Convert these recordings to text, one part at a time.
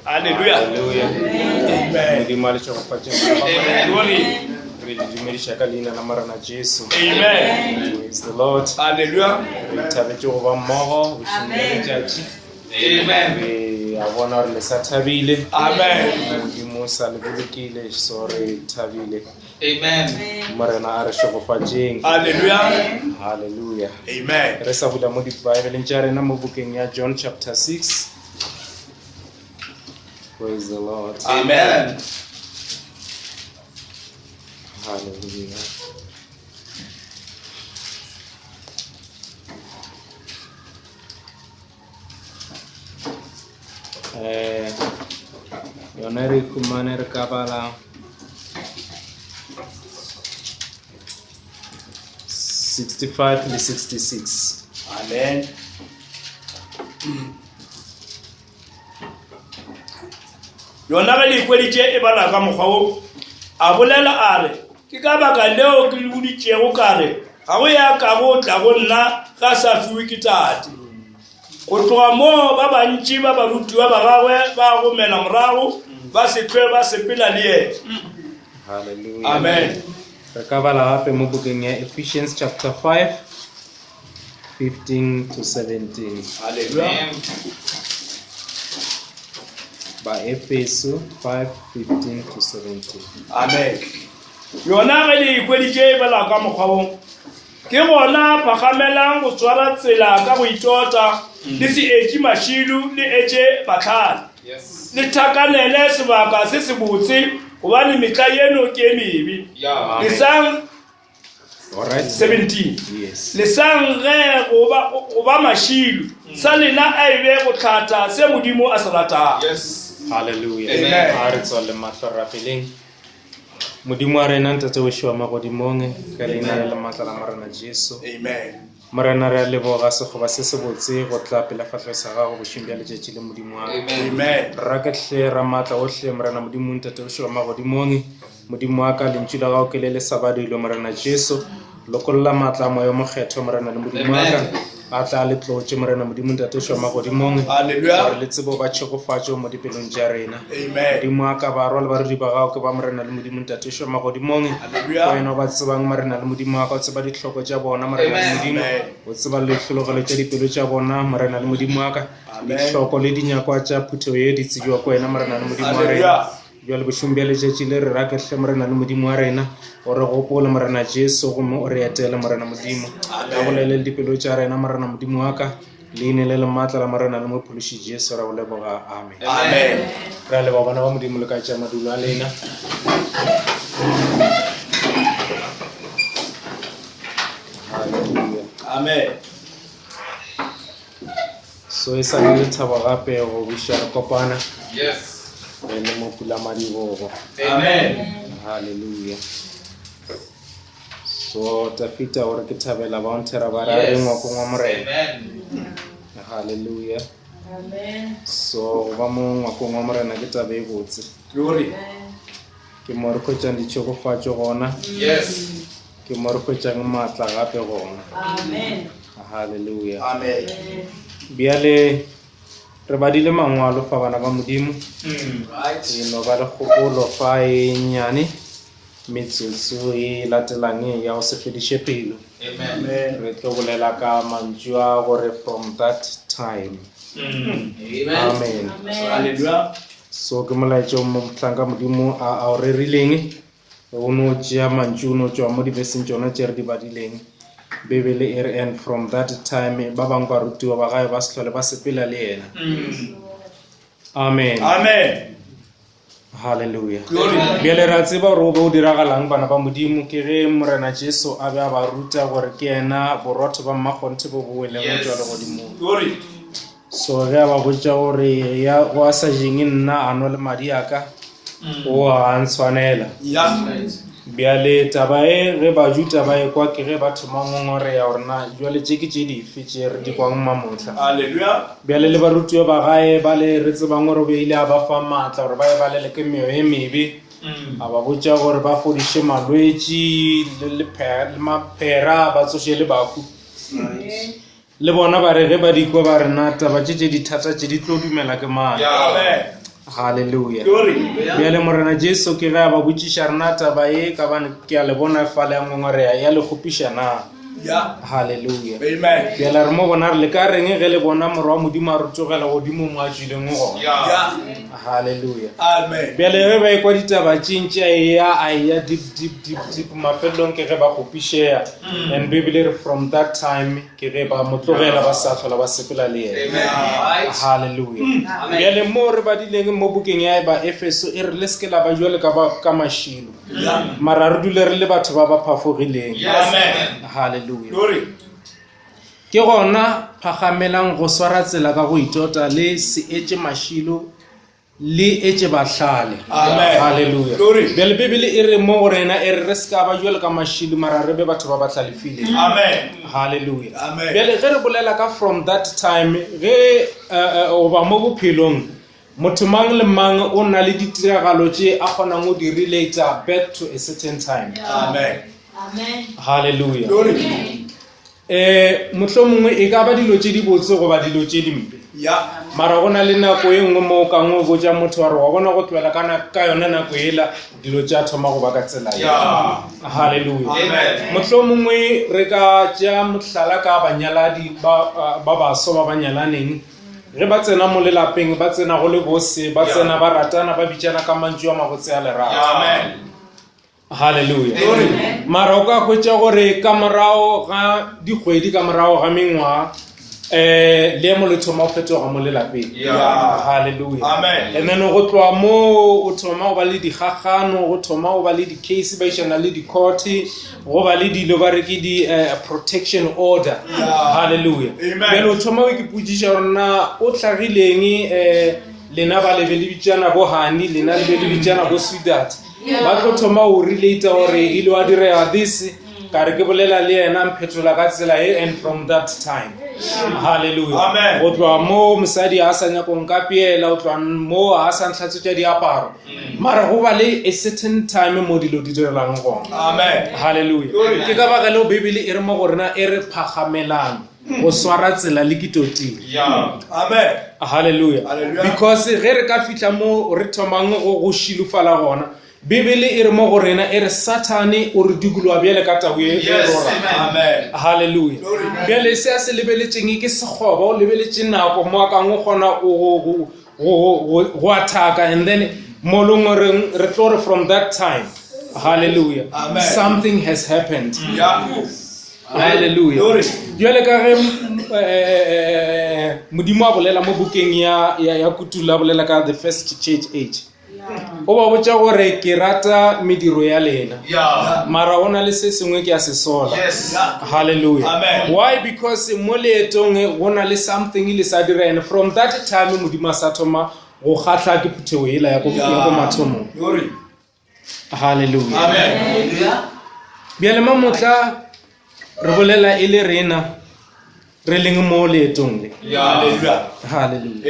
Hallelujah. Hallelujah. Amen. Modimo a le tšhegofatšeng bana ba Morena. Glory. Re le dumediša ka leina la Morena Jesu. Amen. Praise the Lord. Hallelujah. Re thabetše go ba mmogo bošegong bja letšatši. Amen. Re a bona gore le sa thabile. Amen. Modimo o sa le bolokile so re thabile. Amen. Morena a re šegofatšeng. Hallelujah. Hallelujah. Amen. Re sa bula mo dibaebeleng tša rena mo bukeng ya John chapter 6. Praise the Lord. Amen. Hallelujah. Eh, yona re khumane re ka bala 65 le 66. Amen. Yona ge le ikweditše e bala ka mokgwa wo, a bolela a re, Ke ka baka leo ke le boditšego ka re, ga go ya kago tla go nna ge a sa fiwe ke Tate. Go tloga moo ba bantši ba barutiwa ba gagwe ba gomela morago, ba se hlwe ba sepela le yena. Hallelujah. Amen. Re ka bala gape mo bukeng ya Ephesians chapter 5 15 to 17. Hallelujah. Ba Efeso 5 15 to 17. Amen. Yona ge le ikweditše e bala ka mokgwa wo, ke gona phakgamelang go tshwara tsela ka go itota, le se etše mašilu, le etše bahlale. Yes. Le thakanele sebaka se sebotse, gobane mehla yeno ke e mebe. Yeah. Lesang All right. 17. Yes. Lesang ge go ba go ba mašilu, sa lena a e be go hlatha se Modimo a se ratago. Yes. Hallelujah. Amen. A re tswale mahlo re rapeleng. Modimo wa rena Ntate wešo wa magodimong ka leina le le maatla la Morena Jesu. Amen. Morena re a leboga sekgoba se sebotse go tla pele fahlego sa gago bošeng bja letšatši le Modimo wa ka. Amen. Amen. Rrakehle Ramaatla ohle Morena Modimo Ntate wešo wa magodimong Modimo wa ka lentšu la gago ke le le sa badilwe Morena Jesu lokolla maatla a moya o mokgethwa Morena le Modimo wa ka a tla le tlotše Morena Modimo Ntate wešo wa magodimong Hallelujah. gore le tsebo ba tšhegofatšo mo dipelong tša rena Amen. Modimo wa ka barwa le barwedi ba gago ke ba Morena le Modimo Ntate wešo wa magodimong Hallelujah. wena o ba tsebang Morena le Modimo wa ka o tseba ditlhoko tša bona Morena le Amen. Modimo Amen. o tseba le tlhologelo tša dipelo tša bona Morena le Modimo wa ka Amen. ditlhoko le dinyakwa tša phuthego ye di tsebjwa ko wena Morena le Modimo wa rena Hallelujah. Bjale bošegong bja letšatši le re rake hle Morena le Modimo wa rena, o re gopole Morena Jesu, gomme o re etele Morena Modimo. A bolele le dipelo tša rena Morena Modimo wa ka, leine le le maatla la Morena le Mophološi Jesu ra go leboga. Amen. Amen. Re a leboga bana ba Modimo le ka tša madulo a lena. Hallelujah. Amen. So e sa le lethabo gape go buša re kopana Yes. re le mo pulamadibogo. Amen. Hallelujah. So Tafita gore ke thabela ba nthera ba re re ngwakong wa Morena. Amen. Hallelujah. Amen. So go ba mo ngwakong wa Morena ke taba e botse. Glory. Ke mo re hwetšang ditšhegofatšo gona, Yes. ke mo re hwetšang maatla gape gona. Amen. Hallelujah. Amen. Bjale re badile mangwalo fa bana ba Modimo. Right. E no ba le kgopolo fa e nnyane metsotso e latelang e ya go se fediše pelo. Amen. Amen. Re tlo bolela ka mantšu a gore from that time. Amen. Amen. Amen. Hallelujah. So ke molaetša o mohlanka Modimo a a o rerileng. O no tšea mantšu o no tšwa mo dibeseng tšona tše re di badileng. Bibele e re and from that time ba bangwe barutiwa ba gae ba se hlole ba sepela le yena. Amen. Amen. Hallelujah. Glory. Bjale re a tseba gore o be o diragalang bana ba Modimo ke ge Morena Jesu a be a ba ruta gore ke yena borotho ba mmakgonthe bo bo weleng go tšwa legodimong. Glory. So ge a ba botša gore ya go a sa jeng nna a nwa le madi a ka o a ntshwanela. Yeah. Right. Bjale taba e ge Bajuda ba ekwa ke ge ba thoma ngongoreya gore na jwale tše ke tše dife tše re di kwang mamohla. Hallelujah. Bjale le barutiwa ba gae ba le re tsebang gore o be ile a ba fa maatla gore ba e balele ke meoya e mebe a ba botša gore ba fodiše malwetši le maphera ba tsoše le bahu. Le bona ba re ge ba di kwa ba re na taba tše tše dithata tše di tlo dumela ke mang. Amen. Haleluya. Glory. Bjale Morena Jesu ke ge a ba botšiša rena taba ye ka bane ke a le bona fale ya ngongoreya ya le kgopiša na. Yeah. Haleluya. Amen. Bjale re mo bona re le ka reng ge le bona morwa wa Modimo a rotogela godimo mo a tšwileng gona. Yeah. Haleluya. Amen. Bjale ge ba ekwa ditaba tše ntši a eya a eya deep deep deep deep mafelelong ke ge ba kgopišega. And Bibele e re from that time ke ge ba mo tlogela ba sa tlhola ba sepela le yena. Right. Haleluya. Bjale mo re badileng mo bukeng ya ba Efeso e re le se ke la ba jwale ka ba ka mašilo. Yeah. Mara re dule re le batho ba ba phafogileng. Amen. Haleluya. Glory. Ke gona phagamelang go swara tsela ka go itota le se etše mašilo le etše bahlale. Amen. Haleluya. Glory. Bjale Bibele e re mo go rena e re re se ka ba jwale ka mašilo mara re be batho ba ba hlalefileng. Amen. Haleluya. Amen. Bjale ge re bolela ka from that time ge goba mo bophelong motho mang le mang o na le ditiragalo tše a kgonang go di relata back to a certain time. Amen. Amen. Haleluya. Glory. Mohlomongwe e ka ba dilo tše dibotse goba dilo tše dimpe. Yeah. Mara go na le nako e nngwe mo o kang o botša motho wa re wa bona go tlohela ka yona nako ela dilo tša thoma go ba ka tsela ye. Yeah. Haleluya. Amen. Mohlomongwe re ka tšea mohlala ka banyaladi ba ba baso ba ba nyalaneng ge ba tsena mo lelapeng ba tsena go le bose ba tsena ba ratana ba bitšana ka mantšu a mabotse a lerato. Amen. Haleluya. Mara o ka hwetša gore ka morago ga dikgwedi ka morago ga mengwaga leemo le thoma go fetoga mo lelapeng. Yeah. Haleluya. Amen. And then go tloga moo o thoma go ba le dikgagano, go thoma go ba le di-case ba išana le di-court, go ba le dilo ba re ke di protection order. Yeah. Haleluya. Amen. Bjale o thoma o ipotšiša gore na o hlagileng lena ba le be le bitšana bo honey, lena le be le bitšana bo sweetheart. Ba tlo thoma go relate gore ile wa direga this, ka re ke bolela le yena mphetola ka tsela e, and from that time. Hallelujah. Amen. Go tloga mo mosadi a sa nyako nka piela, o tloga mo a sa ntlhatswetša diaparo. Mara go ba le a certain time mo dilo di direlang gona. Amen. Hallelujah. Glory. Ke ka baka leo Bibele e re mo go rena e re phagamelang go swara tsela le kitotile. Yeah. Amen. Hallelujah. Hallelujah. Because ge re ka fihla mo re thomang go šilofala gona, Bibele e re mo go rena e re Sathane o re dikologa bjale ka tau e Yes. rora. Amen. Amen. Hallelujah. Glory. Bjale se a se lebeletšeng ke sekgoba, o lebeletše nako mo a kang o kgona go attack-a, and then mo leng re re tlo re from that time. Hallelujah. Amen. Something has happened. Yeah. Hallelujah. Glory. Bjale ka ge Modimo a bolela mo bukeng ya Kutullo, a bolela ka the first church age. O ba botša gore ke rata mediro ya lena. Yeah. Mara o na le se sengwe ke a se sola. Yes. Yeah. Hallelujah. Amen. Why? Because mo leetong go na le something le sa dira, and from that time Modimo a sa thoma go kgahla ke phuthego ela ya ko mathomong. Glory. Hallelujah. Amen. Hallelujah. Bjale mo motla re bolela e le rena re leng mo leetong le. Yeah. Hallelujah. Hallelujah.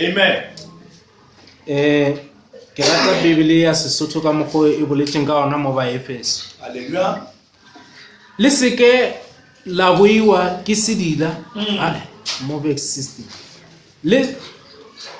Amen. Ke rata Bibele ya Sesotho ka mokgwa e boletseng ka ona mo ba Efeso. Hallelujah. Le seke la boiwa ke sedila. Mo verse 16. Le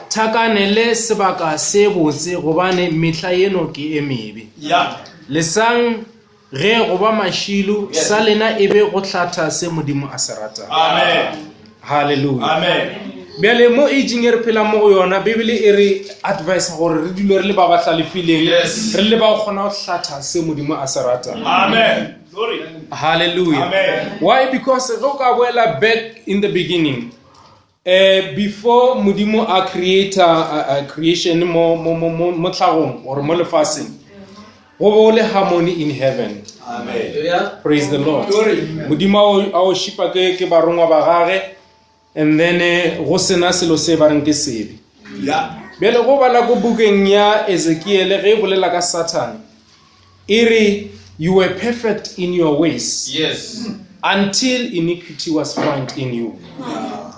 thakane le sebaka se botse gobane mehla yeno ke e mebe. Yeah. Lesang ge go ba mašilo sa lena e be go hlatha se Modimo a se ratang. Amen. Hallelujah. Amen. Bjale mo aging e re phelang mo go yona, Bibele e re advise gore re dule re le ba ba hlalefileng, Yes. re le ba go kgona go hlatha se Modimo a se ratang. Amen. Glory. Hallelujah. Amen. Why? Because ge o ka boela back in the beginning, before Modimo a create a creation mo tlhagong or mo lefaseng, go be go le harmony in heaven. Amen. Hallelujah. Praise the Lord. Glory. Modimo a o šipa ke barongwa ba gage, and then go sena selo se ba reng ke sebe. Yeah. Bjale go bala ko bukeng ya Ezekiel ge e bolela ka Satan, e re you were perfect in your ways. Yes. Until iniquity was found in you.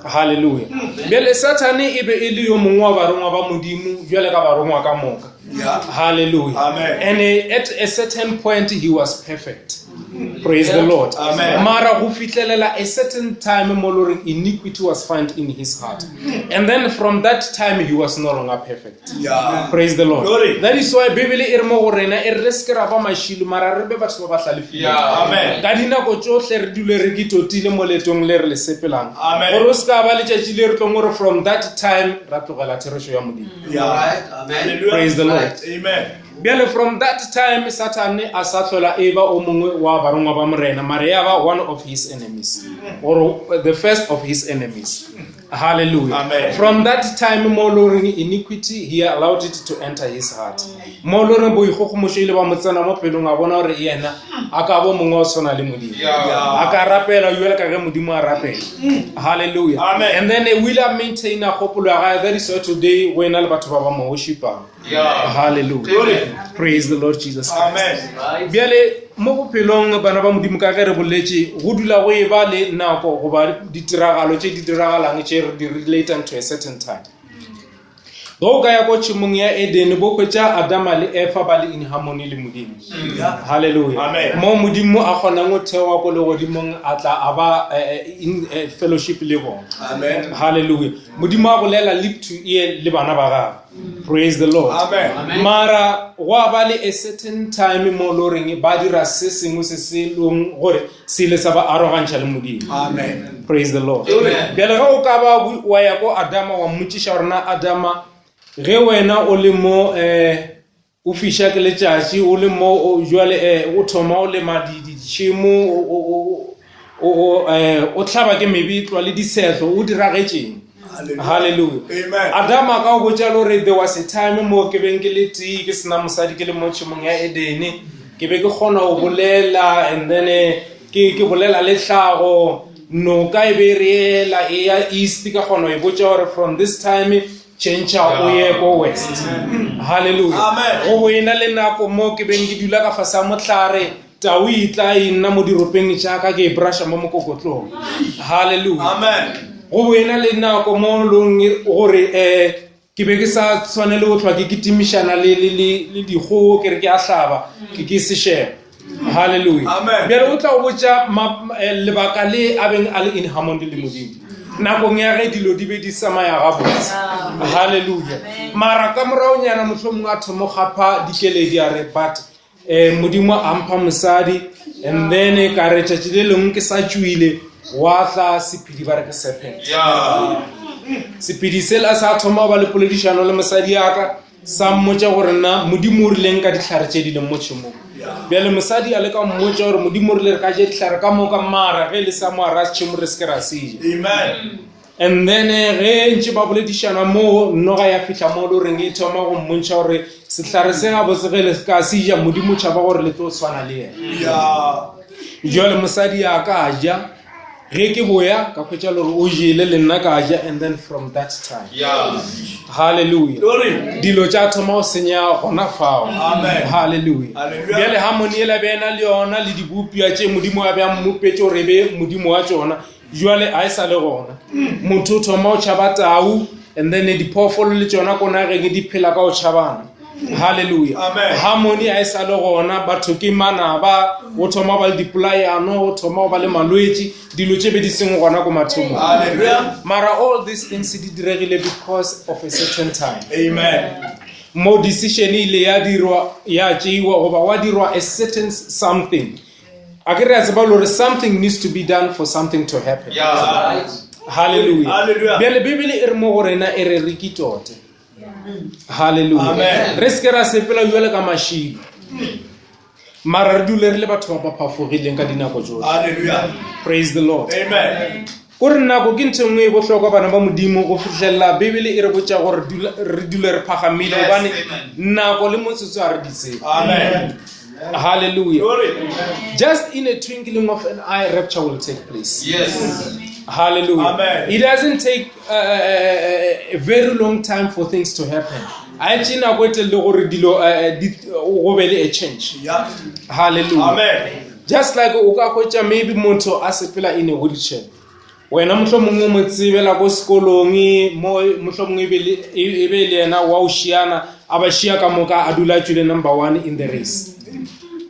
Hallelujah. Bjale Satan e be e le yo mongwe wa barongwa ba Modimo, bjale ka barongwa ka moka. Hallelujah. Amen. And at a certain point he was perfect. Praise the Lord. Amen. Mara go fihlelela a certain time mo lo reng iniquity was found in his heart. And then from that time he was no longer perfect. Praise the Lord. Glory. That is why Bibele e re mo go rena e re re se ke ra ba mašilo mara re be batho ba ba hlalefileng. Amen. Ka dinako tšohle re dule re ke totile mo leetong le re le sepelang. Amen. Gore o se ka ba letšatši le re tlong gore from that time ra tlogela therešo ya Modimo. Right. Amen. Hallelujah. Praise the Lord. Amen. Bjale from that time Satane a sa hlola e ba o mongwe wa barongwa ba morena mare ya ba one of his enemies or the first of his enemies. Hallelujah. Amen. From that time mo lo reng iniquity he allowed it to enter his heart. Mo lo reng boikgogomošo ile ba mo tsena mo pelong a bona gore yena a ka bo mongwe wa tshwana le Modimo. A ka rapela jwalo ka ge Modimo a rapela. Hallelujah. Amen. And then o ile a maintaina kgopolo ya gagwe. That is why today go ena le batho ba ba mo worshipang. Hallelujah. Glory. Praise the Lord Jesus Christ. Amen. Right. Bjale mo bophelong bana ba Modimo ka ge re boletše go dula go e ba le nako goba ditiragalo tše di diragalang tše re di relatang to a certain time. Ge o ka ya ko tšhemong ya Eden bo hwetša Adama le Efa ba le in harmony le Modimo. Hallelujah. Amen. Mo Modimo a kgonang go theoga ko legodimong a tla a ba in fellowship le bona. Amen. Hallelujah. Modimo a bolela lip to ear le bana ba gagwe. Praise the Lord. Amen. Amen. Mara gwa ba le a certain time mo lo reng ba dira se sengwe se se leng gore se ile sa ba arogantšha le Modimo. Amen. Praise the Lord. Amen. Bjale ge o ka ba wa ya ko Adama wa mmotšiša gore na Adama ge wena o le mo o fiša ke letšatši o le mo o jwale o thoma o lema ditšhemo o hlaba ke mebitlwa le disehlo o diragetšeng. Hallelujah. Amen. Adama ka o botša le gore there was a time mo ke beng ke le tee ke sena mosadi ke le mo tšhemong ya Edene ke be ke kgona go bolela and then ke bolela le tlhago noka e be e re ela e ya east ka kgona go e botša gore from this time change o ye ko west. Hallelujah. Amen. Go bo ena le nako mo ke beng ke dula ka fase ga mohlare tau e tla e nna mo diropeng tša ka ke e brusha mo mokokotlong. Hallelujah. Amen. Go bo ena le nako mo long gore ke be ke sa tshwanele go hlwa ke kitimišana le dikgogo ke re ke a hlaba ke sešego. Hallelujah. Amen. Bjale o tla o botša lebaka le a beng a le in harmony le Modimo. Nakong ya ge dilo di be di tsamaya gabotse. Hallelujah. Mara ka moraonyana mohlomongwe a thoma go gapa dikeledi a re but Modimo a mpha mosadi and then ka re tšatši le lengwe ke sa tšwile wa tla sephedi ba re ke serpent. Sephedi sela sa thoma go ba le poledišano le mosadi ya ka sa mmotša gore nna Modimo o rileng ka dihlare tše di leng mo tšhemong. Bjale mosadi a leka mmotša gore Modimo o rile re ka ja dihlare ka moka mara ge le sa mo ara tšhemo re se ke ra se ja. Amen. And then ge ntše ba boledišana moo noga ya fihla mo le goreng e thoma go mmontšha gore sehlare se gabotse ge le ka se ja Modimo tšhaba gore le tlo tshwana le yena. Jwale mosadi a ka ja ge ke boya ka hwetša le gore o jele le nna ka ja and then from that time. Hallelujah. Glory. Dilo tša thoma go senya gona fao. Amen. Hallelujah. Hallelujah. Bjale harmony ela be ena le yona le dibopia tše Modimo a be a mmopetše gore e be Modimo wa tšona. Jwale a e sa le gona. Motho o thoma o tšhaba tau and then diphoofolo le tšona ko nageng di phela ka go tšhabana. Hallelujah. Amen. Harmony a e sa le gona, batho ke manaba, o thoma ba le dipolayano, o thoma ba le malwetši, dilo tše be di seng gona ko mathomong. Hallelujah. Mara all these things di diregile because of a certain time. Amen. Mo decision ile ya dirwa ya tšeiwa goba wa dirwa a certain something. A ke re a tseba le gore something needs to be done for something to happen. Right. Hallelujah. Hallelujah. Bjale Bibele e re mo go rena e re re kitote. Hallelujah. Amen. Re se ke ra sepela jwale ka mašilo. Mara re dule re le batho ba ba phafogileng ka dinako tsohle. Hallelujah. Praise the Lord. Amen. O re nako ke ntho e nngwe e bohlokwa bana ba Modimo go fihlelela Bibele e re botša gore re dule re phagamile Yes, gobane amen. nako le motsotso a re di tsebe. Amen. Hallelujah. Glory. Just in a twinkling of an eye, rapture will take place. Yes. Hallelujah. Amen. It doesn't take a very long time for things to happen. A e tšee nako e telele gore dilo go be le a change. Yeah. Hallelujah. Amen. Just like o ka hwetša maybe motho a sepela in a wheelchair. Wena mohlomongwe o mo tsebela ko sekolong mo mohlomongwe e be le e be le yena wa o šiana a ba šia ka moka a dula a tšwile number one in the race.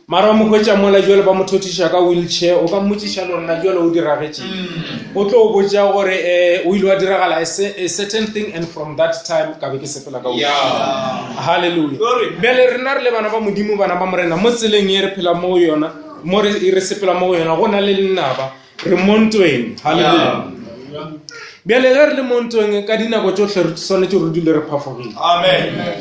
Mara o mo hwetša mola jwale ba mo thothiša ka wheelchair o ka mmotšiša le rena jwale o diragetšeng. O tlo o botša gore um o ile wa diragala a certain thing and from that time ka be ke sepela ka wheelchair. Hallelujah. Bjale rena re le bana ba Modimo bana ba Morena mo tseleng ye re phela mo go yona mo re re sepela mo go yona go na le lenaba re mo ntweng halleluja bjale ge re le mo ntweng ka dinako tsotlhe re swanetše re dule re phafogile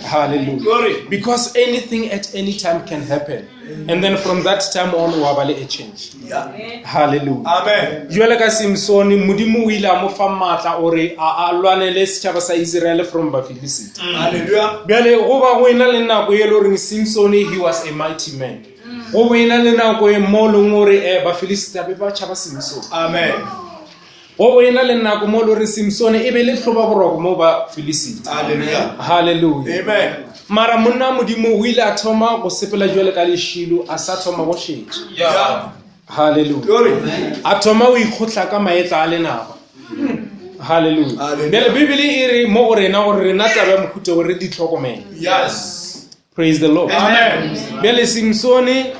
halleluja because anything at any time can happen and then from that time on wa ba le a change halleluja jale ka simsone modimo o ile a mo fa maatla gore a lwanele setšhaba sa israele from bafilisita bjale go ba go ena le nako e le goreng simsone he was a mighty man Go bo ena le nako e mo leng gore um Bafilisita be ba tšhaba Simsone. Amen. Go bo ena le nako mo le gore Simsone e be le hloba boroko mo Bafilisita. Hallelujah. Hallelujah. Amen. Mara monna wa Modimo o ile a thoma go sepela jwale ka lešilo a sa thoma go šetša. Yeah. Hallelujah. Glory. A thoma go ikgotla ka maetla a lenaba. Hallelujah. Hallelujah. Bjale Bibele e re mo go rena gore rena taba ya mohuta gore re di tlhokomele. Yes. Praise the Lord. Amen. Bjale Simsone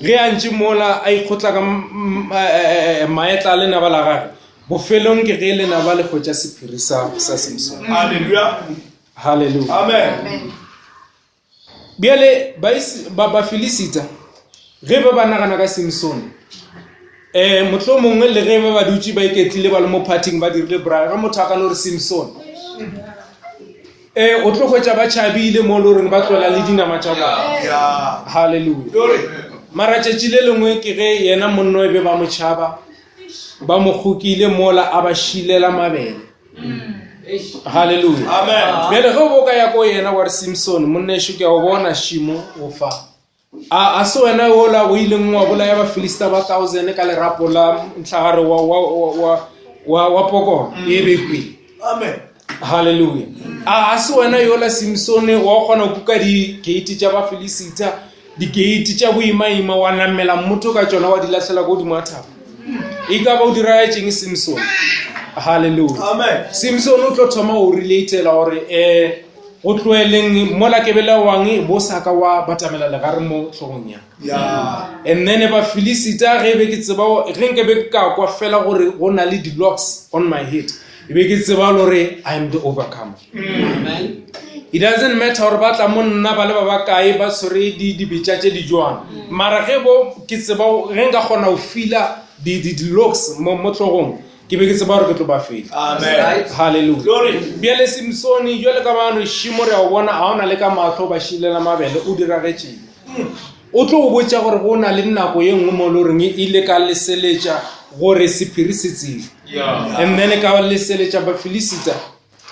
ge a ntše mola a ikgotla ka maetla a lenaba la gage, bofelong ke ge lenaba le hwetša sephiri sa sa Simsone. Hallelujah. Hallelujah. Amen. Bjale ba Bafilisita ge ba ba nagana ka Simsone um mohlomongwe le ge ba ba dutše ba iketlile ba le mo phathing ba dirile braai ge motho a ka no re Simsone Ee, o tlo hwetša ba tšhabile mo le goreng ba tlola le dinama tša bona. Yeah. Halleluja. Glory. Mara tšatši le lengwe ke ge yena monno e be ba mo tšhaba, ba mo kgokile mola a ba šilela mabele. Halleluja. Amen. Bjale ge o bo ka ya ko yena wa re Simson, monnešu ke a o bona šimo o fa. A a se wena yola o ileng wa bolaya Bafilista ba thousand ka lerapo la ntlhagare wa wa wa wa wa, wa pokolo e be kwele. Amen. Hallelujah. A a se wena yola Simsone wa kgona go kuka di-gate tša Bafilisita, di-gate tša boimaima wa namela mmoto ka tšona wa di lahlela ko godimo ga thaba. E ka ba o diragetšeng Simsone? Hallelujah. Amen. Simsone o tlo thoma go relatela gore um Go tloeleng mola ke belewang bo sa ka wa batamela legare mo hlogong ya. Yeah. And then Bafilisita ge be ke tseba ge nke be ke ka kwa fela gore go na le di-locks on my head e be ke tseba lore I am the overcomer. Amen. It doesn't matter gore ba tla mo nna ba le ba bakae ba tshwere dibetša tše di jwang mara ge bo ke tseba ge nka kgona go feela di-locks mo hlogong Ke be ke tseba gore ke tlo ba fenya. Amen. Hallelujah. Glory. Bjale Simsone, jwale ka bano šimo re a o bona a o na le ka mahlo ba šilela mabele o diragetšeng. O tlo o botša gore go na le nako ye nngwe mo le goreng e ile ka leseletša gore sephiri se tsebe. And then ka leseletša Bafilisita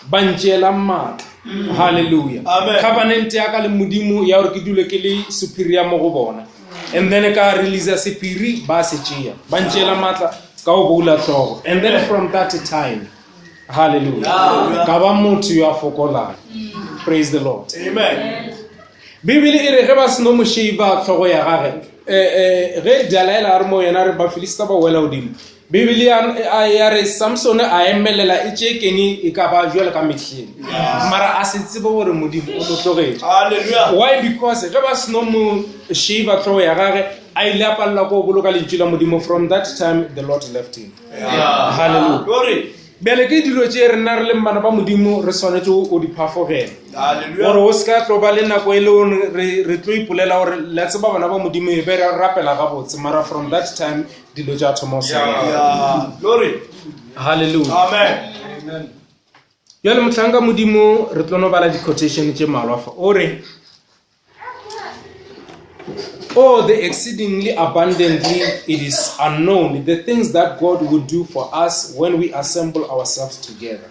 ba ntšeela maatla. Hallelujah. Amen. Covenant ya ka le Modimo ya gore ke dule ke le superior mo go bona. And then ka release sephiri ba se tšea. Ba ntšeela maatla ka go boula hlogo. And then from that time, hallelujah, ka ba motho yo a fokolang. Praise the Lord. Amen. Bibele e re ge ba seno mo sheiba hlogo ya gage, eh, eh, ge Delaela a re mo yena re Bafilista ba wela godimo. Bibele ya, ya re Samsone a emelela e tše keng e ka ba jwalo ka mehleng. Mara a se tsebe gore Modimo o mo tlogetše. Hallelujah. Why? Because ge ba seno mo sheiba hlogo ya gage, a ile a palela ko boloka lentšu la Modimo. From that time the Lord left him. Yeah. Hallelujah. Glory. Bjale ke dilo tše rena re leng bana ba Modimo re swanetše go di phafogela. Hallelujah. Gore o se ka tlo ba le nako e le gore re re tlo ipolela gore la tseba bana ba Modimo e be re rapela gabotse mara from that time dilo tša thoma go senyega. Yeah. Glory. Hallelujah. Amen. Bjale mohlanka Modimo re tlo no bala di-quotation tše mmalwa fa. O re Oh, the exceedingly abundantly it is unknown the things that God will do for us when we assemble ourselves together.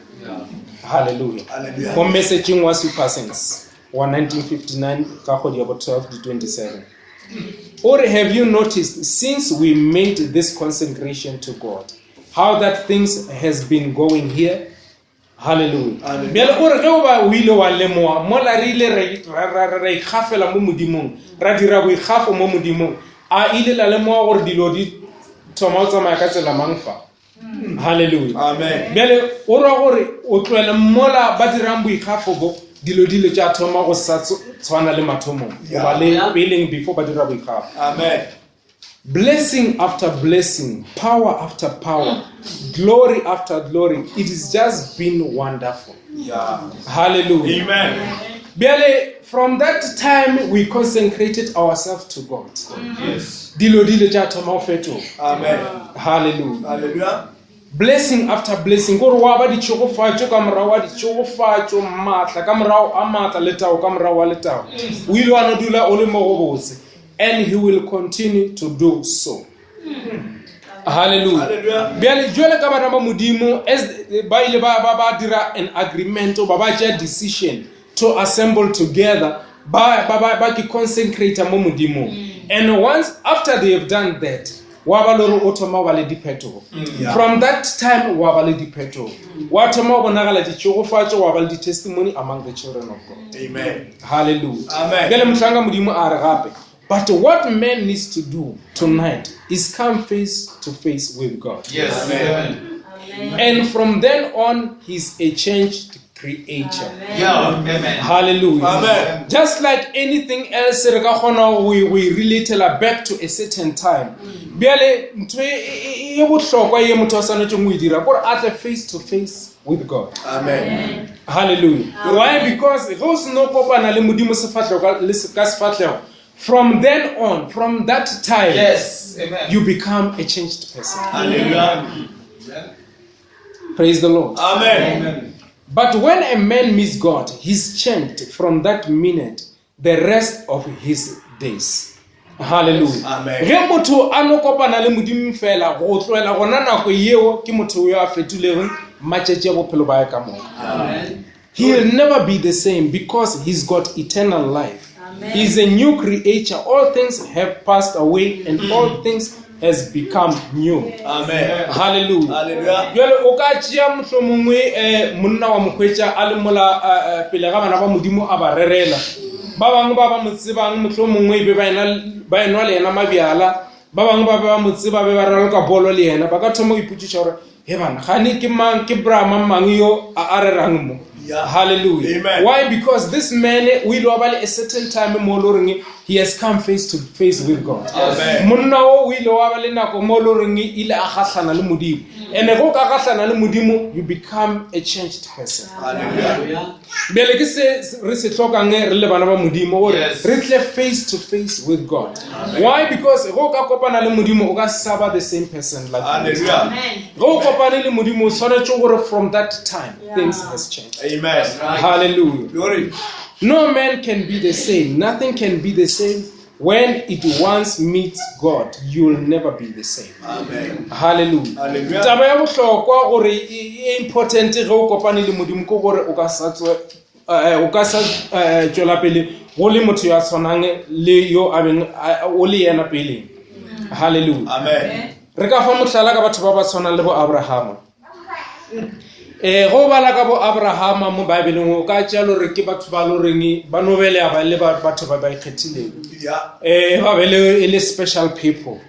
Hallelujah. Hallelujah. Mo messaging wa Super Sense wa 1959 ka kgwedi ya bo 12 di 27. Or have you noticed since we made this consecration to God how that things has been going here? Hallelujah. Hallelujah. Bjale o re ge o ba o ile wa lemoga mola re ile re- ra ra- ra- ra ikgafela mo Modimong, ra dira boikgafo mo Modimong, a ile la lemoga gore dilo di thoma go tsamaya ka tsela mang fa? Halleluja. Amen. Bjale o ra gore o tlohele mola ba dirang boikgafo bo, dilo di ile tša thoma go sa tshwana le mathomong goba le peleng before ba dira boikgafo. Amen. Blessing after blessing, power after power, glory after glory. It has just been wonderful. Yeah. Hallelujah. Amen. Bjale, from that time we consecrated ourselves to God. Yes. Dilo di ile tša thoma go fetoga. Amen. Hallelujah. Hallelujah. Blessing after blessing, gore wa ba ditšhegofatšo ka morago wa ditšhegofatšo, maatla ka morago a maatla, letago ka morago wa letago. O ile wa no dula o le mo go botse. And he will continue to do so. Hallelujah. Hallelujah. Bjale, jwale ka bana ba Modimo, as ba ile ba, ba, ba dira an agreement, ba ba tšea decision to assemble together, ba, ba, ba, ba ke consecrate mo Modimong. And once after they have done that, wa ba le gore o thoma go ba le diphetogo. Yeah. From that time wa ba le diphetogo. Wa thoma go bonagala ditšhegofatšo, wa ba le di-testimony among the children of God. Amen. Hallelujah. Amen. Bjale mohlanka Modimo a re gape, but what man needs to do tonight is come face to face with God. Yes. Amen. Amen. And from then on, he's a changed creature. Yeah. Amen. Hallelujah. Amen. Just like anything else, re ka kgona go e relatela back to a certain time. Bjale ntho e bohlokwa ye motho a swanetšeng go e dira kore a tle face to face with God. Amen. Hallelujah. Why? Because ge o seno kopana le Modimo sefahlego ka, le ka sefahlego, from then on, from that time, Yes. Amen. you become a changed person. Hallelujah. Praise the Lord. Amen. But when a man meets God, he's changed from that minute the rest of his days. Hallelujah. Amen. Ge motho a no kopana le Modimo fela, go tlohela gona nako yeo ke motho yo a fetolego matšatši a bophelo ba ka moka. Amen. He'll never be the same because he's got eternal life. Amen. He's a new creature. All things have passed away and all things has become new. Amen. Hallelujah. Hallelujah. Bjale o ka tšea mohlomongwe monna wa mo hwetša a le mola pele ga bana ba Modimo a ba rerela. Ba bangwe ba ba mo tsebang mohlomongwe be ba enwa le yena mabjala, ba bangwe ba ba mo tseba be ba raloka bolo le yena, ba ka thoma go ipotšiša gore he bana, gane ke mang, ke bra mang mang yo a rerang mo. Yeah. Hallelujah. Amen. Why? Because this man o ile wa ba le a certain time mo le goreng he has come face to face with God. Amen. Monna o o ile wa ba le nako mo le goreng ile a gahlana le Modimo. And ge o ka gahlana le Modimo, you become a changed person. Hallelujah. Bjale ke se re se hlokang re le bana ba Modimo gore Yes. re tle face to face with God. Why? Because ge o ka kopana le Modimo o ka sa ba the same person like Hallelujah. Amen. Ge o kopane le Modimo o tshwanetse gore from that time things has changed. Amen. Right. Hallelujah. Glory. No man can be the same. Nothing can be the same. When it once meets God, you'll never be the same. Amen. Hallelujah. Hallelujah. Taba ya bohlokwa gore e important ge o kopane le Modimo ke gore o ka sa tswe, o ka sa tšwela pele go le motho yo a tshwanang le yo a beng, o le yena peleng. Hallelujah. Amen. Re ka fa mohlala ka batho ba ba tshwanang le bo Abrahama. Go bala ka bo Abrahama mo Bibeleng o ka tšea le gore ke batho ba le goreng ba no belega ba le batho ba ba ikgethileng. Yeah. Ba be le e le special people.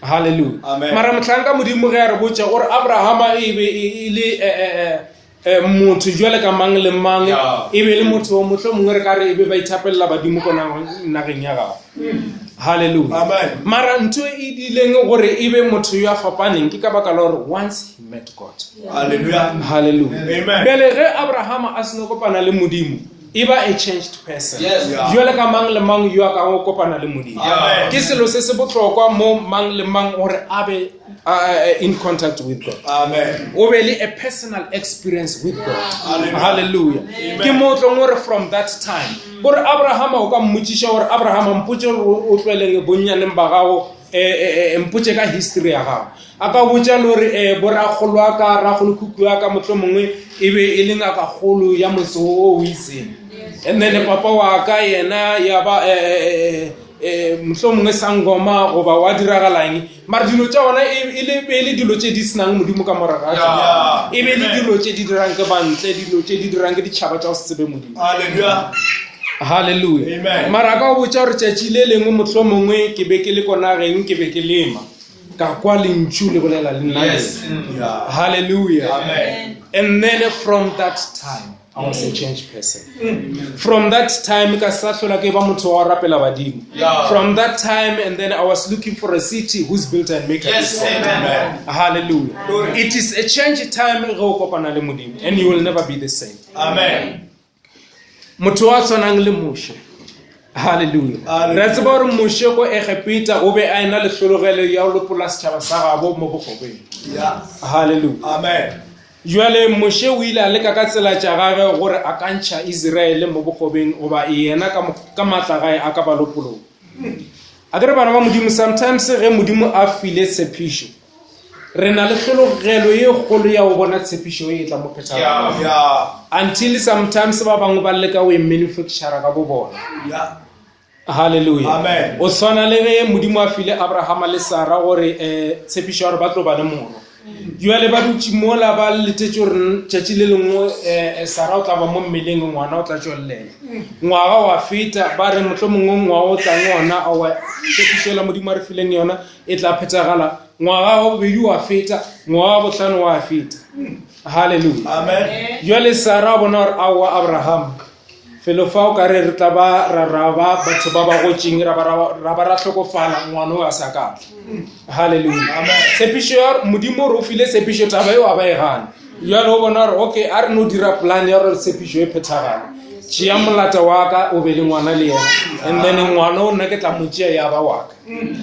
Hallelujah. Amen. Mara mohlanka Modimo ge a re botša gore Abrahama e be e le motho jwale ka mang le mang, Yeah. e be le motho wa mohlomongwe re ka re e be ba ithapella badimo ko nageng ya gagwe. Hallelujah. Amen. Mara ntho e dileng gore e be motho yo a fapaneng ke ka baka la gore once he met God. Hallelujah. Hallelujah. Amen. Bjale ge Abrahama a seno kopana le Modimo, e ba a changed person. Yes. Yeah. Jwale ka mang le mang yo a ka go kopana le Modimo. Amen. Ke selo se se bohlokwa mo mang le mang gore a be in contact with God. Amen. O be le a personal experience with God. Hallelujah. Hallelujah. Ke mo tlong gore from that time, gore Abrahama o ka mmotšiša gore Abrahama mpotše gore o tloeleng bonnyaneng ba gago, mpotše ka history ya gago. A ka botša le gore borakgolo wa ka, rakgolokhukhu wa ka mohlomongwe e be e le ngakakgolo ya motse o o itseng. And then papa wa ka yena ya ba mohlomongwe sangoma goba wa diragalang. Mara dilo tša ona e le, e le dilo tše di senang Modimo ka morago ga tšona. Yeah. E be le dilo tše di dirang ke bantle, dilo tše di dirang ke ditšhaba tša go se tsebe Modimo. Hallelujah. Hallelujah. Amen. Mara ka o botša gore tšatši le lengwe mohlomongwe ke be ke le ko nageng, ke be ke lema. Ka kwa lentšu le bolela le nna. Yes. Yeah. Hallelujah. Amen. And then from that time, I was a changed person. From that time, ka sa hlola ke ba motho wa go rapela badimo. Yeah. From that time, and then I was looking for a city whose builder and maker Yes. is God. Amen. Hallelujah. Glory. It is a change time ge o kopana le Modimo, and you will never be the same. Amen. Motho wa tshwanang le Moshe. Hallelujah. Hallelujah. Re a tseba gore Moshe ko Egepeta o be a ena le tlhologelo ya go lopolla setšhaba sa gabo mo bokgobeng. Yeah. Hallelujah. Amen. Jwale Moshe o ile a leka ka tsela tša gagwe gore a ka ntšha Iseraele mo bokgobeng goba yena ka mo- ka maatla gae a ka ba lopologa. A ke re bana ba Modimo, sometimes ge Modimo a file tshepišo, re na le tlhologelo ye kgolo ya go bona tshepišo e tla mo phethagalo. Yeah. Yeah. Until sometimes ba bangwe ba leka go e manufactura ka bo bona. Yeah. Hallelujah. Amen. O tshwana le ge Modimo a file Abrahama le Sara gore um tshepišo ya gore ba tlo ba le morwa. Jwale ba dutše mola ba letetše gore tšatši le lengwe um Sara o tla ba mo mmeleng ngwana o tla tšwelelela. Ngwaga wa feta ba re mohlomongwe ngwaga o tlang ona aowa tshepišo la Modimo a re fileng yona e tla phethagala. Ngwaga wa bobedi wa feta, ngwaga wa bohlano wa feta. Hallelujah. Amen. Jwale Sara a bona gore aowa Abraham felo fa o ka re re tla ba ra ra ba batho ba ba gotšeng ra ba ra- ra ba ra hlokofala ngwana o a sa ka tla. Hallelujah. Amen. Tshepišo ya Modimo o re o file tshepišo taba eo a ba e gana. Jwale o bona gore okay a re no dira plan ya gore tshepišo e phethagale. Tšea molata wa ka o be le ngwana le yena and then ngwana o nna ke tla mo tšea ya ba wa ka.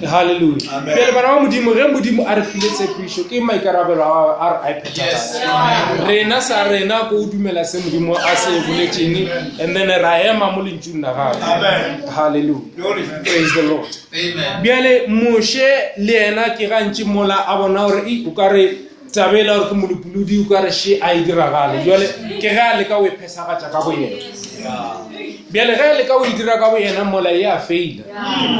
Hallelujah. Amen. Bjale bana ba Modimo ge Modimo a re file tshepišo ke maikarabelo a a re a e phethagale. Rena sa rena ko o dumela se Modimo a se boletšeng and then ra ema mo lentšung la gagwe. Amen. Hallelujah. Glory. Praise the Lord. Amen. Bjale Moshe le yena ke gantši mola a bona gore "Ei, o ka re taba e la gore ke molopolodi o ka re še a e diragale. Jwale ke ge a leka go e phethagatša ka bo yena. Yeah. Bjale ge a leka go e dira ka bo yena mola e a faila.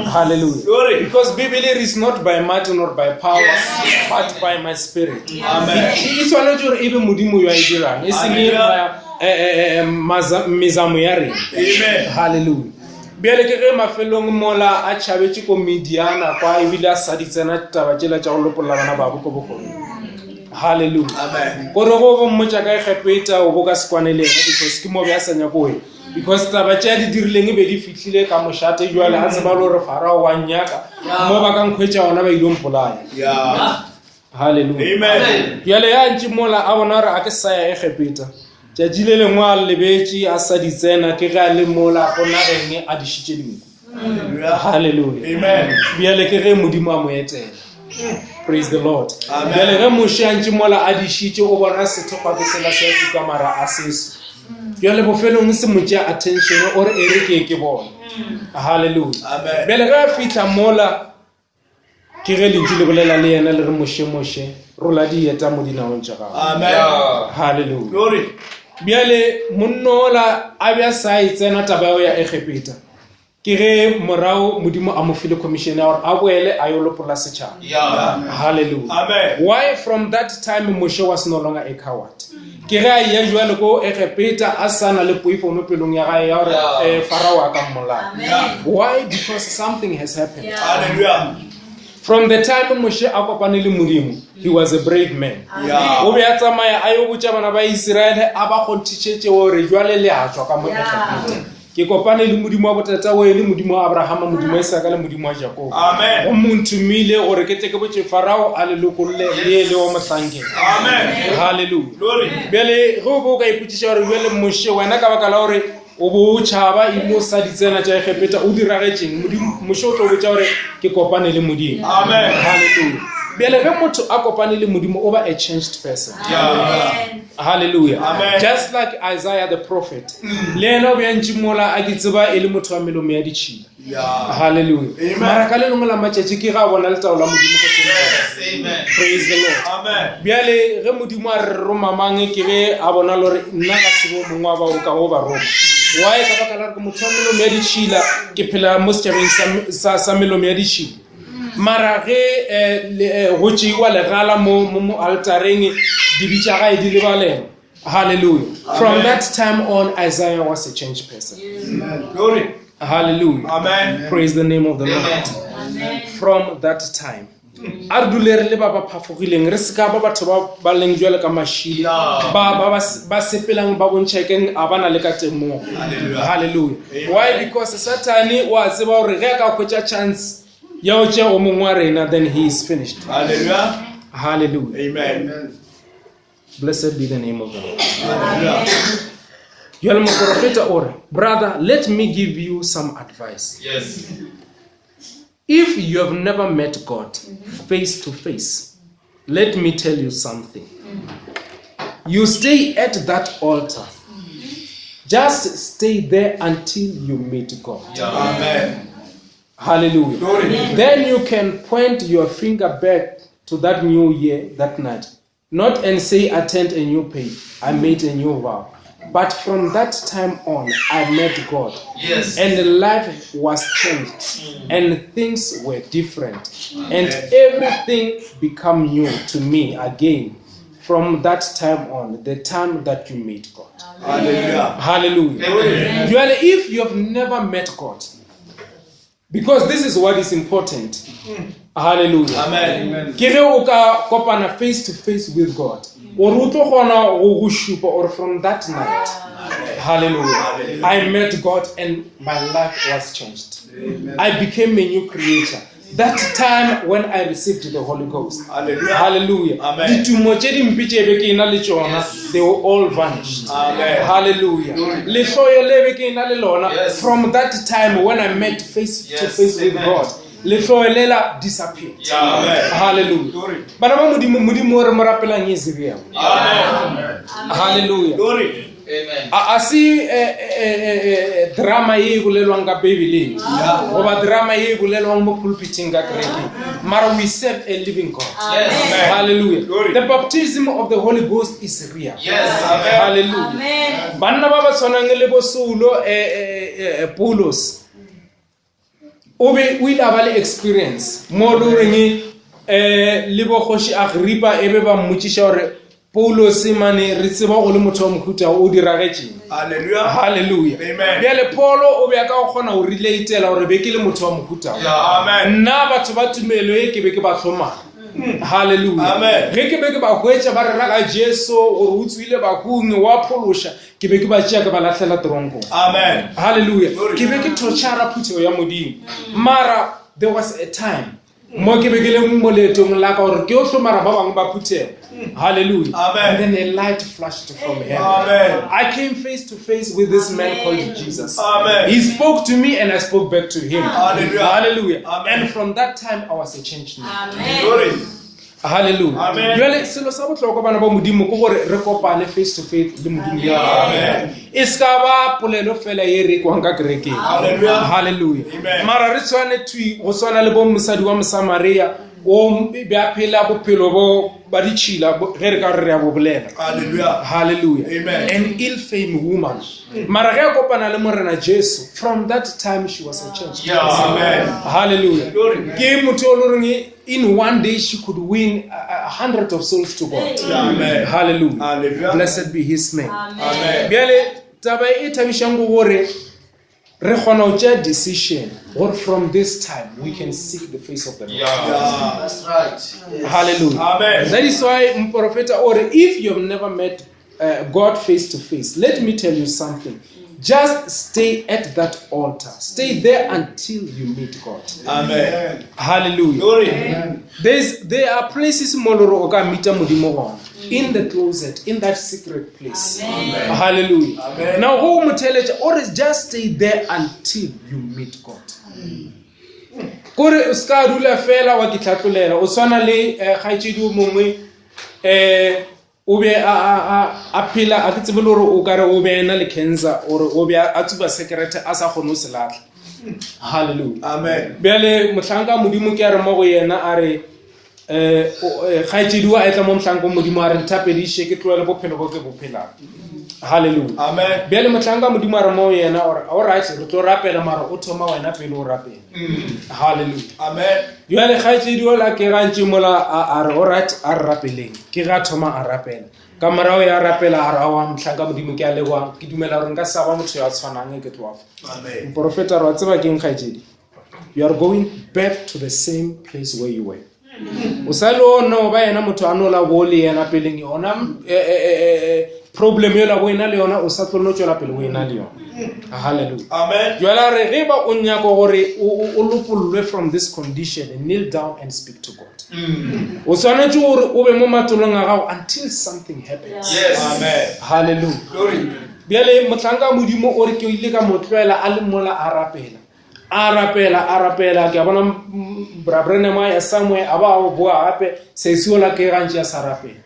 Hallelujah. Glory. Because Bible is not by might nor by power, Yes. but by my spirit. Amen. E swanetše gore e be Modimo yo a e dirang, e seng Hallelujah. mezamo ya rena. Amen. Hallelujah. Bjale ke ge mafelong mola a tšhabetše ko Midiana kwa ebile a sa di tsena taba tšela tša go lopolla bana babo ko bokgobeng. Hallelujah. Amen. Gore go bo mmotša ka Egepeta o bo ka se kwane le yena because ke mo be a sa nyako go ya. Because taba tše a di dirileng e be di fihlile ka mošate jwale a tseba le gore Farao wa nnyaka mo ba ka nkhwetša gona ba ile mpolaya. Yeah. Hallelujah. Amen. Bjale ya ntše mola a bona gore a ke sa ya Egepeta. Tšatši le lengwe a lebetše a sa di tsena ke ge a le mola go nageng a dišitše dinku. Hallelujah. Hallelujah. Amen. Bjale ke ge Modimo a mo etela. Praise the Lord. Amen. Bjale ge Moshe a ntše mola a dišitše o bona sethokgwa ke sela se a tuka mara a seso. Bjale bofelong se mo tšea attention o re e re ke ke bone. Hallelujah. Amen. Bjale ge a fihla mola ke ge lentšu le bolela le yena le re Moshe Moshe rola dieta mo dinaong tša gago. Amen. Yeah. Hallelujah. Glory. Bjale monnola a bja sa e tsena taba ya go ya Egepeta. Ke ge morago Modimo a mo file commission ya gore a boele a yo lopolla setšhaba. Yeah. Hallelujah. Amen. Why from that time Moshe was no longer a coward? Ke ge a eya jwale ko Egepeta a sa na le poifo mo pelong ya gae ya gore Yeah. Farao a ka mmolaya. Yeah. Why? Because something has happened. Hallelujah. From the time Moshe a kopane le Modimo, he was a brave man. Yeah. O be a tsamaya a yo botša bana ba Iseraele a ba kgonthišetše gore jwale le a tšwa ka mo Egepeta. Ke kopane le Modimo wa botatawele, Modimo wa Abrahama, Modimo wa Isaka le Modimo wa Jakobo. Amen. Gomme o nthomile gore ke tle ke botše Farao a le lokolle le ye le wa mohlankeng. Amen. Hallelujah. Glory. Bjale ge o be o ka ipotšiša gore bjale Moshe wena ka baka la gore o bo o tšhaba ebile o sa di tsena tša Egepeta o diragetšeng? Modimo Moshe o tlo botša gore ke kopane le Modimo. Amen. Hallelujah. Bjale ge motho a kopane le Modimo o ba a changed person. Yeah. Hallelujah. Amen. Just like Isaiah the prophet. Le yena o be a ntše mola a ke tseba e le motho wa melomo ya ditšhila. Yeah. Hallelujah. Amen. Mara ka le lengwe la matšatši ke ga a bona letao la Modimo ko tempeleng. Yes. Amen. Praise the Lord. Amen. Bjale ge Modimo a re roma mang ke ge a bona le gore nna ka se bo mongwe wa bao ka go ba roma. Why? Ka baka la gore ke motho wa melomo ya ditšhila, ke phela mo setšhabeng sa melomo ya ditšhila. Mara ge go tšeiwa legala mo altareng, dibe tša gae di lebalelwa. Hallelujah. From Amen. that time on, Isaiah was a changed person. Glory. Hallelujah. Amen. Praise the name of the Lord. Amen. From that time. A re dule re le ba ba phafogileng, re se ka ba batho ba ba leng jwalo ka mašilo, ba ba ba s- ba sepelang ba bontšha keng a ba na le ka temogo. Hallelujah. Why? Because Satane o a tseba gore ge a ka hwetša chance ya go tšea o mongwe wa rena, then he is finished. Hallelujah. Hallelujah. Amen. Blessed be the name of the Lord. Hallelujah. Jwale moporofeta o re, brother, let me give you some advice. Yes. If you have never met God face to face, let me tell you something. You stay at that altar. Just stay there until you meet God. Amen. Hallelujah. Glory. Then you can point your finger back to that new year, that night. Not and say, I turned a new page, I made a new vow. But from that time on, I met God. Yes. And life was changed, and things were different, and everything became new to me again from that time on, the time that you meet God. Hallelujah. Hallelujah. Amen. Jwale, if you have never met God, because this is what is important. Hallelujah. Amen. Ke ge o ka kopana face to face with God, or o tlo kgona go go šupa or from that night. Hallelujah. I met God and my life was changed. I became a new creature. That time when I received the Holy Ghost. Hallelujah. Hallelujah. Amen. Ditumo tše dimpe tše be ke ena le tšona, they were all vanished. Amen. Hallelujah. Lehloyo le be ke ena le lona, Yes. from that time when I met face to Yes. face with Amen. God, lehloyo lela disappeared. Amen. Hallelujah. Glory. Bana ba Modimo, Modimo o re mo rapelang is real. Amen. Hallelujah. Glory. Amen. A a se eh, eh, eh, eh, drama ye e bolelwang ka Bibeleng goba drama ye e bolelwang mo pulpiting ka kerekeng, mara we serve a living God. Yes. Hallelujah. Glory. The baptism of the Holy Ghost is real. Yes. Amen. Hallelujah. Amen. Banna ba ba tshwanang le bo Saulo, eh, eh, eh, Paulos o be o ile a ba le experience mo le goreng um le bokgoši Agripa e be ba mmotšiša gore Paulos mane re tseba o le motho wa mohuta o diragetšeng. Hallelujah. Hallelujah. Amen. Bjale Paulo o be a ka go kgona go relatela gore be ke le motho wa mohuta o. Amen. Nna batho ba tumelo e ke be ke ba hlomara. Hallelujah. Amen. Ge ke be ke ba hwetša ba rera ka Jesu gore o tswile bahung wa phološa, ke be ke ba tšea ke ba lahlela toronkong. Amen. Hallelujah. Glory. Ke be ke torture-ra phuthego ya Modimo. Mara there was a time mo ke be ke le mo leetong la ka gore ke yo hlomara ba bangwe ba phuthego. Hallelujah. Amen. And then a light flashed from heaven. Amen. I came face to face with this man called Jesus. Amen. He spoke to me and I spoke back to him. Hallelujah. Hallelujah. Amen. And from that time I was a changed man. Amen. Glory. Hallelujah. Amen. Jwale selo sa bohlokwa bana ba Modimo ke gore re kopane face to face le Modimo. Amen. E se ka ba polelo fela ye re kwang ka kerekeng. Hallelujah. Hallelujah. Amen. Mara re tshwane thwi go swana le bo mosadi wa Mosamaria o be a phela bophelo bo ba ditšhila bo- ge re ka re re a bo bolela. Hallelujah. Hallelujah. Amen. An ill-famed woman. Mara ge a kopana le Morena Jesu, from that time she was a changed Yeah. Amen. Hallelujah. Glory. Ke motho o le goreng in one day she could win a 100 of souls to God. Amen. Hallelujah. Hallelujah. Blessed be his name. Amen. Bjale taba e thabišang ke gore re kgona go tšea decision gore from this time we can seek the face of the Lord. Yeah. That's right. Yes. Hallelujah. Amen. That is why Mporofeta ore if you have never met God face to face, let me tell you something. Just stay at that altar. Stay there until you meet God. Amen. Hallelujah. Glory. There are places mo le gore o ka meet-a Modimo gona. In the closet, in that secret place. Amen. Hallelujah. Amen. Now go mo theletša, o re just stay there until you meet God. Kore o ska dula fela wa ke tlhatlolela. O tshwana le kgaetšedi o mongwe, o be a phela, a ke tsebe le gore o kare o be a ena le cancer, ore o be a tsuba sekerete a sa kgone ho se lahla. Hallelujah. Amen. Bjale mohlanka Modimo ke a re mo go yena a re, kgaetšedi wa etla mo mohlanka Modimo a re nthapediše ke tlohele bophelo bo ke bo phelang. Hallelujah. Amen. Bjale mohlanka Modimo a re mo go yena ore, all right, re tlo rapela mara o thoma wena pele o rapela. Hallelujah. Amen. Bjale kgaetšedi ola ke gantši mola a re, all right, a re rapeleng. Ke ga thoma a rapela. Ka morago ya rapela a re, aowa, mohlanka Modimo ke a leboha, ke dumela gore nka sa ba motho ya tshwanang ke tloga fa. Amen. Moporofeta re wa tseba keng kgaetšedi? You are going back to the same place where you were. O sa le o no ba yena motho a no la bo le yena peleng yona eh, eh, eh, eh, problem yola bo ena le yona o sa tlo no tšwela pele o ena le yona. Hallelujah. Amen. Jwale a re ge ba o nyaka gore o o- o lopollwe from this condition, kneel down and speak to God. O swanetše gore o be mo matolong a gago until something happens. Yes. Amen. Hallelujah. Glory. Bjale mohlanka wa Modimo o re ke ile ka mo tlohela a le mola a rapela. A rapela, a rapela, ke a bona Bra Branham a ya somewhere, a ba a boa gape, sesi ola ke gantši a sa rapela.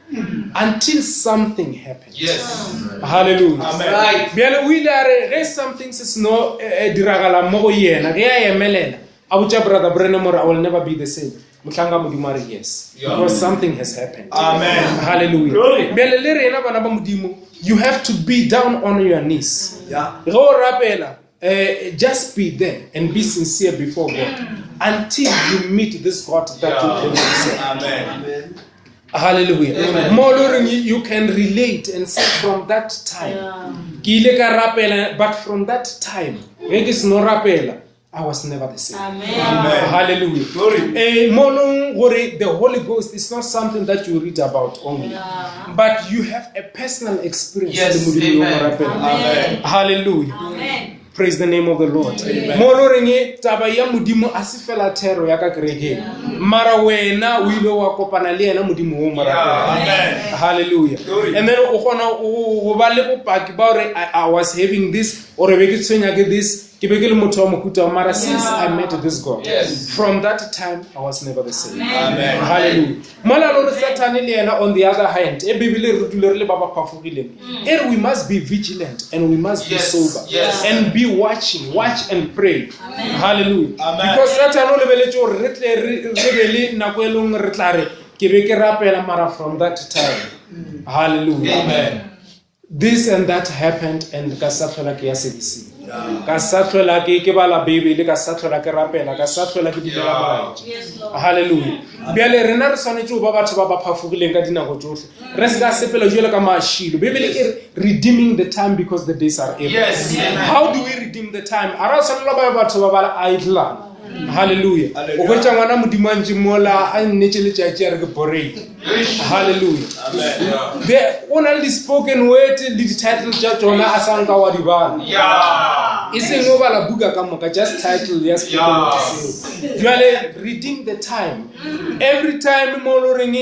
Until something happened. Yes. Hallelujah. Amen. Right. Bjale o ile a re ge something se seno diragala mo go yena, ge a emelela, a botša Brother Branham gore I will never be the same. Mohlanka wa Modimo a re yes. Yeah. Because something has happened. Amen. Hallelujah. Glory. Bjale le rena bana ba Modimo, you have to be down on your knees. Yeah. Ge o rapela, just be there and be sincere before God until you meet this God that you claim to serve. Amen. Hallelujah. Amen. Mo le goreng you can relate and say from that time. Ke ile ka rapela, but from that time, ge ke seno rapela, I was never the same. Amen. Amen. Hallelujah. Glory. Mo leng gore the Holy Ghost is not something that you read about only, Yeah. but you have a personal experience Yes, le Modimo yo mo amen. rapelang. Amen. Hallelujah. Amen. Praise the name of the Lord. Mo le goreng taba ya Modimo a se fela thero ya ka kerekeng. Mara wena o ile wa kopana le yena Modimo o mo rapelang. Amen. Hallelujah. Glory. And then o kgona go ba le bopaki ba gore I was having this or be ke tshwenya ke this, ke be ke le motho wa mohuta wa, mara since I met this God, Yes. from that time I was never the same. Amen. Hallelujah. Mola le gore Satan le yena on the other hand, e Bibele re dule re le ba ba phafogileng. E re we must be vigilant and we must be Yes, sober yes. and be watching, watch and pray. Hallelujah. Amen. Because Satan o lebeletse gore re tle re be le nako e leng re tla re ke be ke rapela mara from that time. Hallelujah. Amen. This and that happened and ka sa tlhola ke ya servicing. Ka sa tlhola ke bala Bibele, ka sa tlhola ke rapela, ka sa tlhola ke dumela Yeah. molaetša. Yes, Lord. Hallelujah. Bjale rena re swanetše go ba batho ba ba phafogileng ka dinako tšohle. Re se ka sepela jwalo ka mašilo. Bibele e re redeeming the time because the days are evil. Yes. Amen. How do we redeem the time? A ra tshwanela ba batho ba ba idlang. Hallelujah. Hallelujah. O hwetša ngwana Modimo a ntše mola a nnetše letšatši a re ke boring. Hallelujah. Amen. Yeah. There o na le di-spoken word le di-title tša tšona a sa nka wa di bala. Yeah. E seng o bala buka ka moka, just title ya spoken word Yeah. seo. Jwale redeem the time. Every time mo le goreng,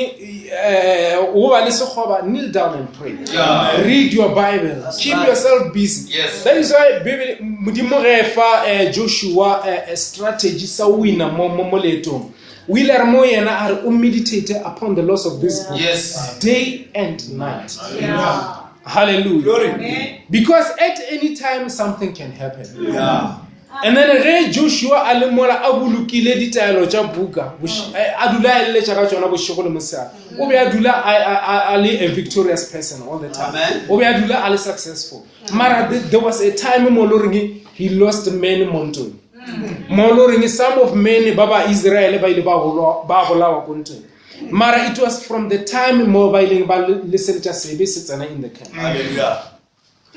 o ba le sekgoba, kneel down and pray. Yeah. Read your Bible. Keep yourself busy. Yes. That is why Bible Modimo ge fa Joshua a strategy sa wina mo leetong. O ile a re mo yena a re o meditate upon the laws of this book. Yes. Day and night. Yeah. Hallelujah. Glory. Amen. Because at any time something can happen. Yeah. And then ge Joshua a le mola a bolokile ditaelo tša buka, a dula a eletša ka tšona bošego le mosegare. O be a dula a le a victorious person all the time. Amen. O be a dula a le successful. Mara there was a time mo le goreng he lost many mo ntweng. Mo le goreng some of many ba ba Israel ba ile ba bolawa ko ntweng. Mara it was from the time mo ba ileng ba leseletša sebe se tsena in the camp. Hallelujah.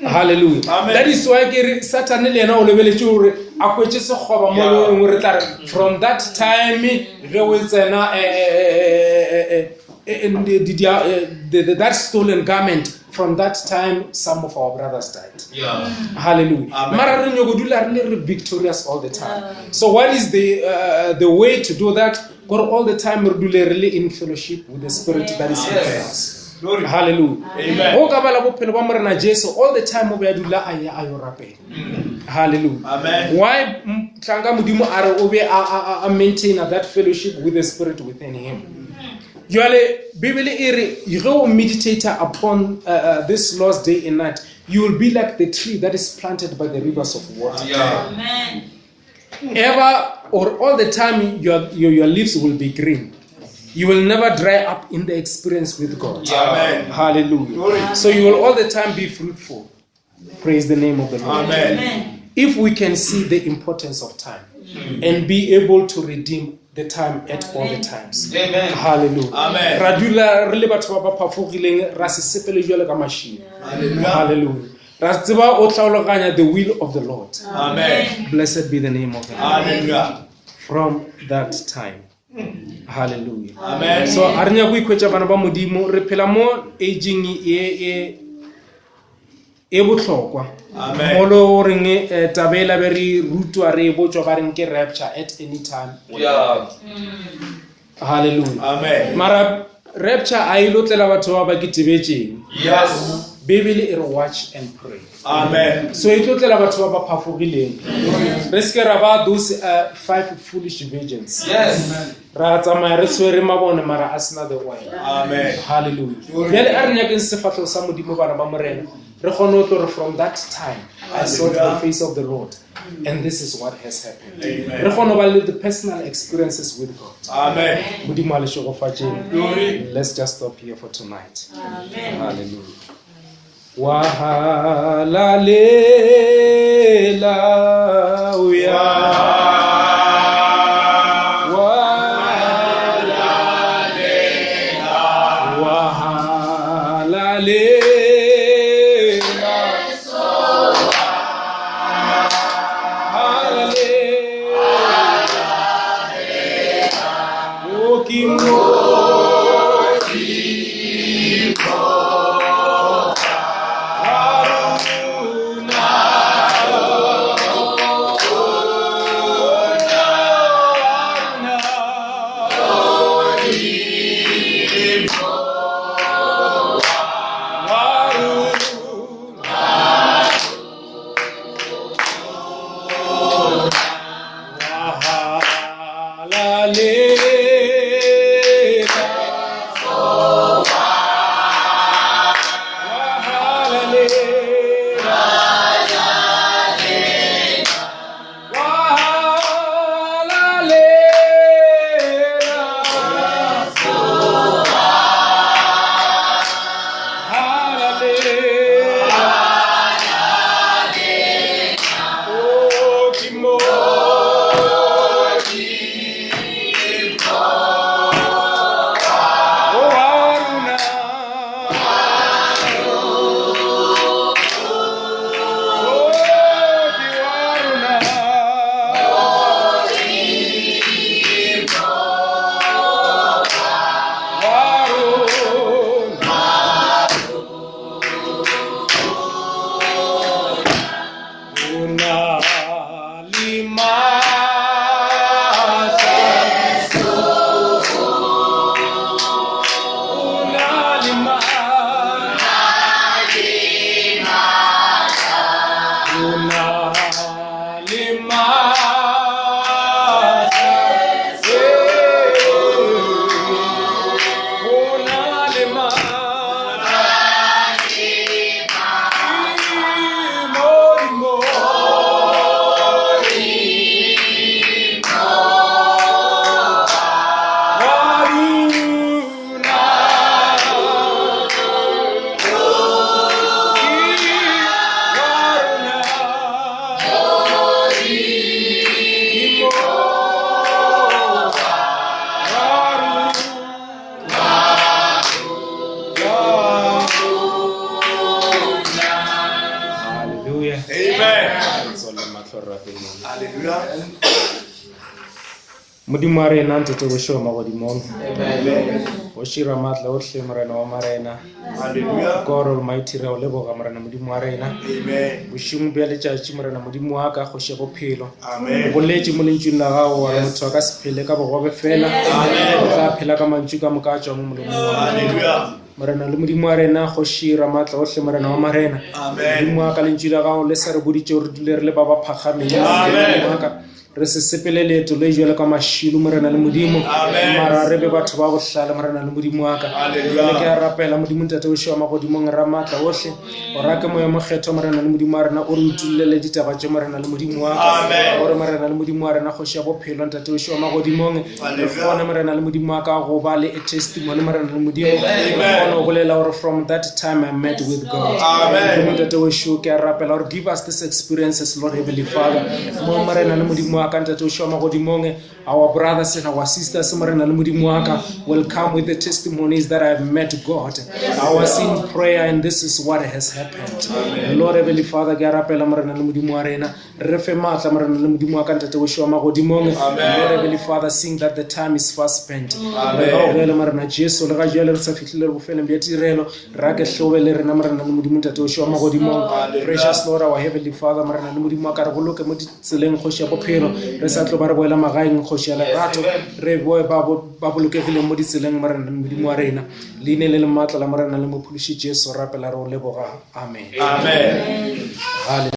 Hallelujah. Amen. That is why ke re Satan le yena o lebeletse gore a hwetše sekgoba mo le goreng re tla re from that time ge o tsena, that stolen garment, from that time some of our brothers died. Yeah. Hallelujah. Amen. Mara re nyoko dula re le re victorious all the time. So what is the way to do that? Gore all the time re dule re le in fellowship with the spirit that is in Yes. us. Glory. Hallelujah. Amen. Go ka bala bophelo ba Morena Jesu all the time o be a dula a ya a yo rapela. Hallelujah. Amen. Why mohlanka Modimo a re o be a maintain that fellowship with the spirit within him? Jwale Bibele e re ge o meditate upon this last day and night, you will be like the tree that is planted by the rivers of water. Yeah. Amen. Ever or all the time your leaves will be green. You will never dry up in the experience with God. Yeah. Amen. Hallelujah. Glory. So you will all the time be fruitful. Praise the name of the Lord. Amen. Amen. If we can see the importance of time and be able to redeem the time at all the times. Amen. Hallelujah. Amen. Ra dula re le batho ba ba phafogileng, ra se sepele jwalo ka mašilo. Hallelujah. Hallelujah. Ra tseba o tlhaloganya the will of the Lord. Amen. Blessed be the name of the Lord. Hallelujah. From that time. Halleluja. Amen. So a re nyako ikhwetša bana ba Modimo re phela mo aging e e e bohlokwa. Amen. Molo o reng eh, taba e la be re rutwa re e botšwa ba reng ke rapture at any time. Yeah. Hallelujah. Amen. Mara rapture a e lo tlela batho ba ba ketebetšeng. Yes. Bibele e re watch and pray. Amen. So e tlo tlela batho ba ba phafogileng. Re se ke ra ba those five foolish virgins. Yes. Ra tsamaya re tshwere mabone mara a sena the oil. Amen. Hallelujah. Bjale a re nyakeng sefahlego sa Modimo bana ba Morena. Re kgone go tlo re from that time I sought the face of the Lord and this is what has happened. Amen. Re kgone go ba le the personal experiences with God. Amen. Modimo a le šegofatšeng. Glory. Let's just stop here for tonight. Amen. Hallelujah. Wa halalela uya. Wa Wa halalela. Halalela. O ke mo Hallelujah. Amen. Re tswale mahlo re rapeleng. Hallelujah. Modimo wa rena ntate bošego magodimong go šira maatla ohle morena wa marena Hallelujah. God Almighty re a o leboga morena modimo wa rena Amen. bošego bja letšatši morena modimo wa ka kgoši ya bophelo o Amen. boletše mo lentšung la gago gore motho a ka se phele ka bogobe fela o tla phela ka mantšu ka moka a tšwang mo molomong wa gago. Hallelujah. Morena le modimo wa rena kgoši ramaatla ohle morena wa marena Amen. modimo wa ka lentšu la gago le sa re boditše gore dule re le ba ba phakgameng Amen. Modimo wa ka re se sepele leeto le jwalo ka mašilo morena le modimo Amen. mara re be batho ba bohlale morena le modimo wa ka Hallelujah. Jwale ke a rapela modimo ntate oše wa magodimong ramaatla ohle o rake moya mokgethwa morena le modimo wa rena o re utullele ditaba tše morena le modimo wa ka Amen. gore morena le modimo wa rena kgoši ya bophelo ntate oše wa magodimong re Hallelujah. kgone morena le modimo wa ka go ba le a testimony morena le modimo re kgone go bolela gore from that time I met with God Amen. Modimo ntate wešo ke a rapela gore give us this experiences Lord Heavenly Father mo morena le modimo wa ka ntate o šwa magodimong our brothers and our sisters morena le modimo wa ka will come with the testimonies that I have met God I was in prayer and this is what has happened Lord Heavenly Father ke a rapela morena le modimo wa rena re fe maatla morena le modimo wa ka ntate o šwa magodimong Lord Heavenly Father seeing that the time is fast spent re gaogele morena Jesu le ga jale re sa fihlile bofelong bja tirelo ra ke hlobe le rena morena le modimo ntate o wa magodimong precious lord our heavenly father morena le modimo wa ka re boloke mo ditseleng kgoši ya bophelo re sa tlo ba re boela magaeng kgoši ya lerato re boe ba ba bolokegileng mo ditseleng morena le modimo wa rena leine le le maatla la morena le mophološi jesu rapela re o leboga amen amen Hallelujah.